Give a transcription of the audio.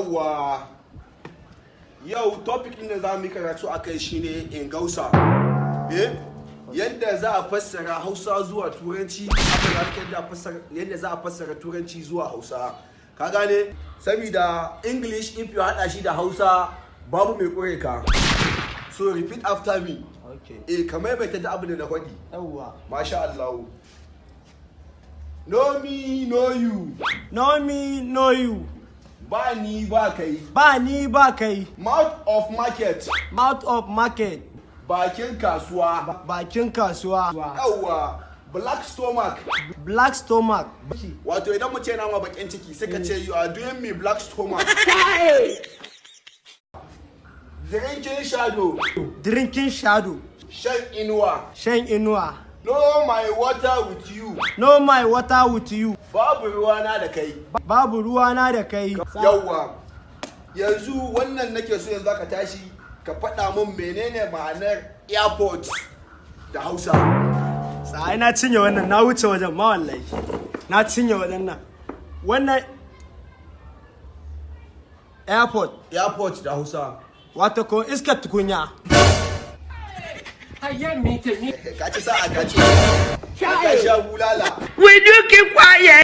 Yawwa, yau topic ɗin da za mu yi karatu a kai shine Ingausa. Eh, yadda za a fassara Hausa zuwa Turanci, haka za yadda za a fassara Turanci zuwa Hausa. Ka gane? Saboda English, if you haɗa shi da Hausa, babu mai ƙure ka. So repeat after me. Okay. Eh, ka maimaita da abin da na faɗi. Yawwa. Masha Allah. No me, no you. No me, no you. Ba ni ba kai. Ba ni ba kai. Mouth of market. Mouth of market. Bakin kasuwa. Bakin kasuwa. Yawwa, black stomach. Black stomach. Wato idan mu ce na ma bakin ciki, sai ka ce, "You are doing me black stomach." Drinking shadow. Drinking shadow. Shan inuwa. Shan inuwa. No my water with you. No my water with you. Babu ruwana da kai. Babu ruwana da kai. Yawwa, yanzu wannan nake so, yanzu ka tashi ka faɗa min menene ma'anar airport da Hausa. Sai na cinye wannan, na wuce wajen ma wallahi. Na cinye wajen nan. Wannan airport. Airport da Hausa. Wato ko iskar tukunya. Ka ci sa'a, ka ci ka sha bulala. Will you keep quiet?